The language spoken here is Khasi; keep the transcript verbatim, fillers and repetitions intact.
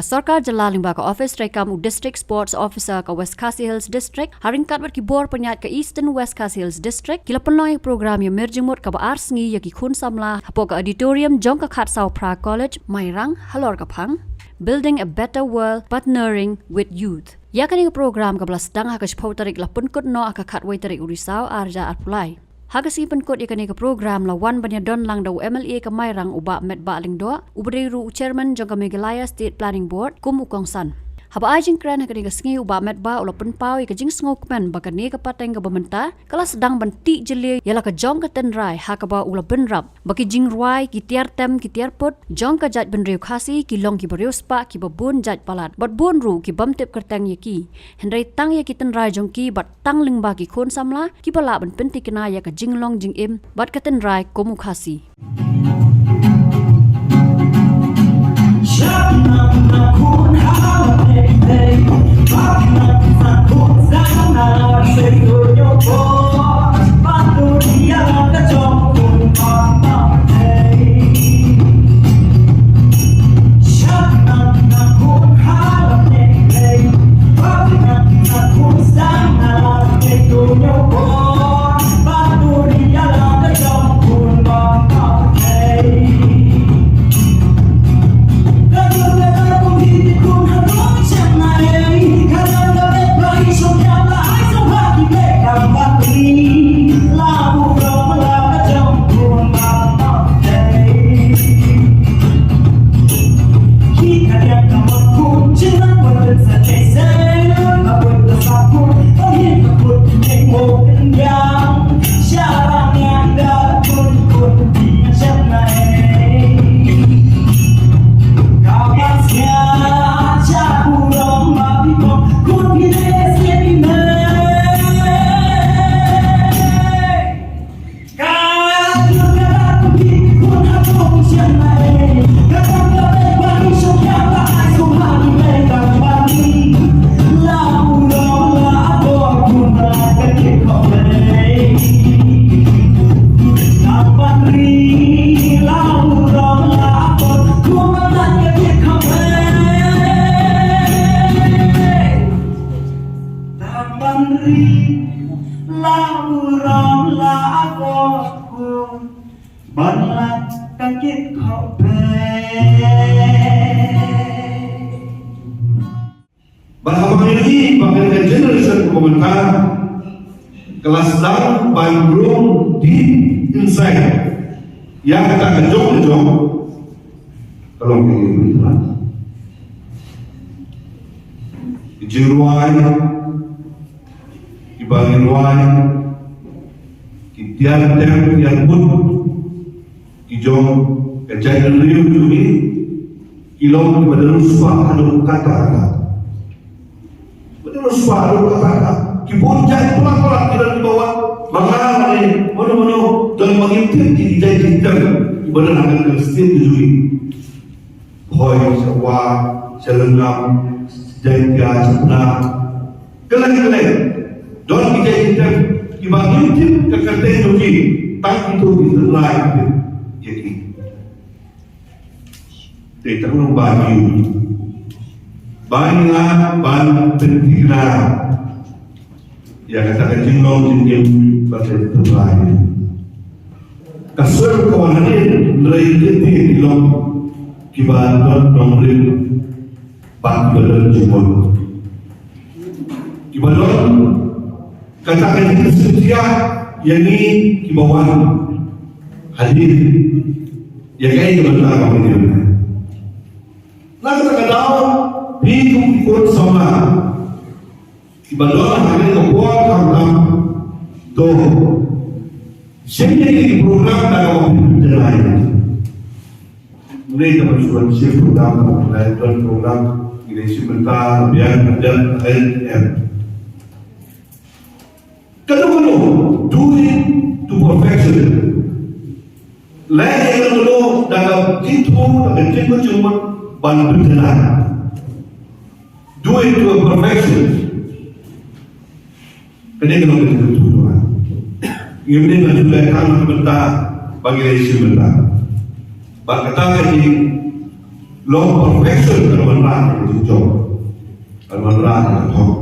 Ka sorkar jylla lyngba ka office treikam u District Sports Officer ka West Khasi Hills District, ha ryngkat bad ki bor pynïaid ka Eastern West Khasi Hills District, ki la pynlong ïa ka program ïamir jingmut kaba ar sngi ïa ki khun samla hapoh ka auditorium jong ka Khadsawphra College, Mairang, halor ka phang Building a Better World, Partnering with Youth. Ïa kane ka program kaba la sdang ha ka shiphew tarik la pynkut noh ha ka khatwei tarik u Risaw arhajar arphew lai. Ha ka sngi pynkut ïa kane ka program la wan ban ïadon lang da u M L A ka Mairang u Bah Metbah Lyngdoh, uba dei ruh u chairman jong ka Meghalaya State Planning Board kum u kongsan. Haba ai jingkren ha kane ka sngi u Bah Metbah u la pynpaw ïa ka jingsngewkmen ba kane ka pateng kaba mynta ka la sdang ban tih jylliew ïa la ka jong ka tynrai ha kaba u la bynrap ba ki jingrwai, ki tiar tem, ki tiar put jong ka jaitbynriew Khasi ki long kiba riewspah, kiba bun jait palat bad bun ruh ki bym tip kyrteng ïa ki. Hynrei tang ïa ki tynrai jong ki bad tang lyngba ki khun samla kiba lah ban pyntikna ïa ka jinglong jingim bad ka tynrai kum u Khasi. Ban lak ka kit khop. Ba haba ngi ïohi ba ka generation kaba mynta ka la sdang ban rung deep inside ïa kata ka jong ka jong ka long ka ïing mynta. Ki jingrwai, kiba ngi rwai, ki tiar tem tiar put ki jong ka jaitbynriew jong ngi ki long kiba da riewspah haduh katta katta. Ba da riewspah haduh katta katta. Ki bun jait palat palat ki don kiba wan. Ma nga ne mano mano don ma ngim tip ki jait ki tem kiba don ha ka state jong ngi. Hoi, sha Wa, sha Lyngngam, Jaintia, sha Pnar. Kylleng kylleng. Don ki jait ki tem kiba ngim tip ka kyrteng jong ki, tang kito ki tynrai ki tip ïa ki. Te tang long ba ngi, ba ngi lah ban pynthikna ïa kata ka jinglong jingim bad ka jingtynrai. Ka sur ka wan hadien, hynrei ki te ki long kiba don nongrim bad kiba don jingmut. Kiba don kata ka jingpynshitom ïa ngi kiba wan hadien ïa kaei kaba mynta ka wan. Na kata ka daw, phi kum ki khun samla kiba don ha kane ka por khamtam, to shim ïa ki program da kaba phi pynjlan. Ngi dei ban shu shim program, ngi don program, ngi dei shim mynta, biang, biang, em. Kano kano, do it to perfection. Leh ïa kano kano da ka jingthmu, da ka jingmut jingmut ban pynjlan. Do it to a perfection. Kane ka long ka jingkyntu jong nga. Ngim dei ban shu leh tang na ka bynta ba ngi leit shim bynta. Bad kata ka jing Long perfection, ka wanrah ka jingjop, ka wanrah ka hok.